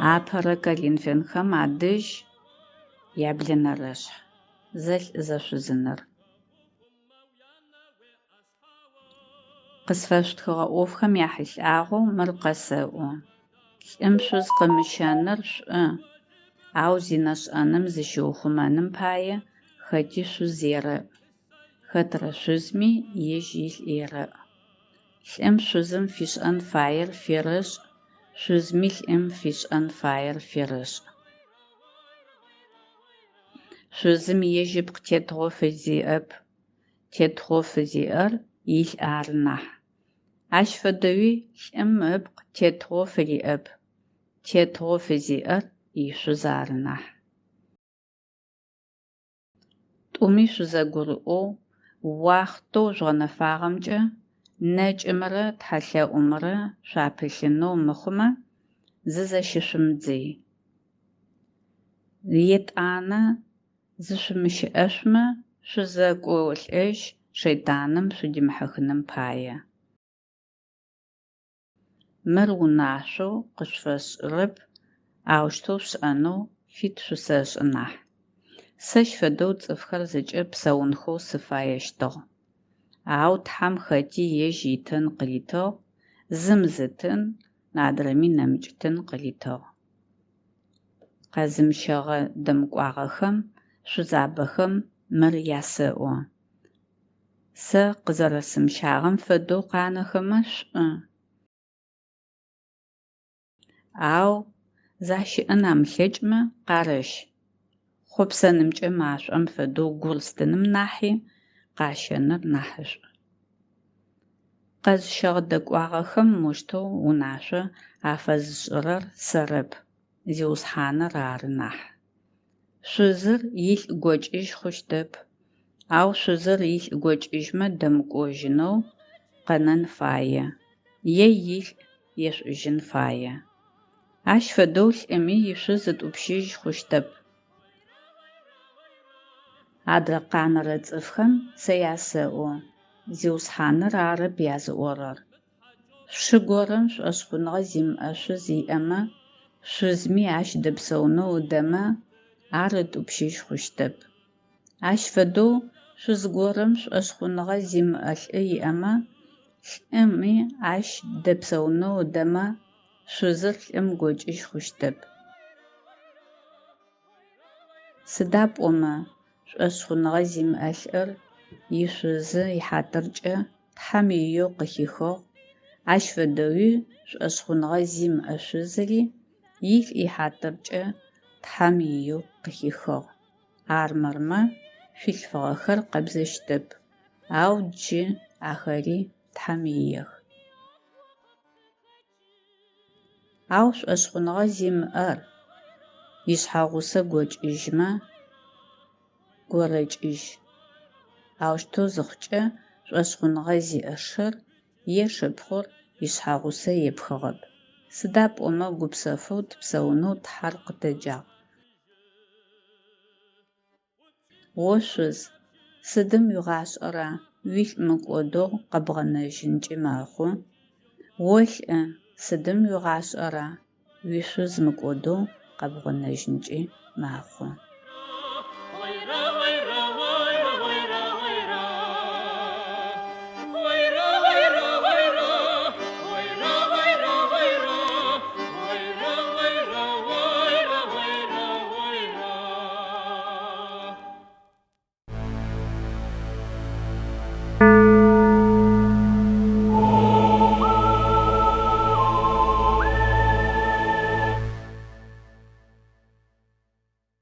Апэрэ Коринфянхэм адэжь яблэнэрэшъхь. Зэлӏ-зэшъузыныр. Къысфэшъутхыгъэ ӏофхэм яхьылӏагъэу мыр къэсэӏо: Лӏым шъуз къымыщэныр шӏу, ау зинэ шӏэным зыщиухъумэным пае, хэти шъуз ерэӏ, хэтрэ шъузми ежь илӏ ерэӏ. Лӏым шъузым фишӏэн фаер ферэшӏ, шъузми лӏым фишӏэн фаер ферэшӏ. Шъузым ежь ыпкъ тетыгъо фызиӏэп, тетыгъо фызиӏэр илӏ ары нахь. Ащ фэдэуи лӏым ыпкъ тетыгъо фыриӏэп, тетыгъо фызиӏэр ишъуз ары нахь. Тӏуми шъузэгурыӏоу, уахътэу жъугъэнэфагъэмкӏэ нэкӏымрэ тхьэлъэӏумрэ шъуапылъынэу мыхъумэ, зызэщышъумыдзый. Етӏанэ зышъумыщыӏэшъумэ, шъузэкӏолӏэжь шэйтаным шъудимыхьыхыным пае. Мыр унашъоу къышъуфэсшӏырэп, аущтэу шъушӏэнэу фит шъусэшӏы нахь. Сэщ фэдэу цӏыфхэр зэкӏэ псэунхэу сыфаещтыгъ. Ау Тхьэм хэти ежь итын къыритыгъ, зым зы тын, адрэми нэмыкӏ тын къыритыгъ. Къэзымыщэгъэ дэмыкӏуагъэхэм, шъузабэхэм мыр ясэӏо: сэ къызэрэсымыщагъэм фэдэу къанэхэмэ шӏу. Ау защыӏэн амылъэкӏмэ, къарэщ. Хъопсэнымкӏэ машӏом фэдэу гур стыным нахьи къащэныр нахьышӏу. Къэзыщэгъэ дэкӏуагъэхэм моущтэу унашъо афэзышӏырэр сэрэп, Зиусхьаныр ары нахь. Шъузыр илӏ гокӏыжь хъущтэп, ау шъузыр илӏ гокӏыжьмэ дэмыкӏожьынэу къэнэн фае, е илӏ ешӏужьын фае. Ащ фэдэу лӏыми ишъуз ытӏупщыжь хъущтэп. Адрэ къанэрэ цӏыфхэм сэ ясэӏо, Зиусхьаныр арэп языӏорэр. Шы горэм шӏошъхъуныгъэ зимыӏэ шъуз иӏэмэ, шъузми ащ дэпсэунэу ыдэмэ, ар ытӏупщыжь хъущтэп. Ащ фэдэу шъуз горэм шӏошъхъуныгъэ зимыӏэ лӏы иӏэмэ, лӏыми ащ дэпсэунэу ыдэмэ, шъузыр лӏым гокӏыжь хъущтэп. Сыда пӏомэ шӏошъхъуныгъэ зимыӏэ лӏыр ишъузы ихьатыркӏэ Тхьэм иеу къыхихыгъ, ащ фэдэуи шӏошъхъуныгъэ зимыӏэ шъузыри илӏ ихьатыркӏэ Тхьэм иеу къыхихыгъ. Армырмэ, шъуилъфыгъэхэр къэбзэщтэп, ау джы ахэри Тхьэм иех. Ау шӏошъхъуныгъэ зимыӏэр ишъхьэгъусэ гокӏыжьмэ, горэкӏыжь. Аущтэу зыхъукӏэ, шӏошъхъуныгъэ зиӏэ шыр е шыпхъур ишъхьэгъусэ епхыгъэп, сыда пӏомэ гупсэфэу тыпсэунэу Тхьэр къытэджагъ. О шъуз, сыдым уигъашӏэра, уилӏ мыкӏодэу къэбгъэнэжьынкӏи мэхъу. О лӏы, сыдым уигъашӏэра, уишъуз мыкӏодэу къэбгъэнэжьынкӏи мэхъу.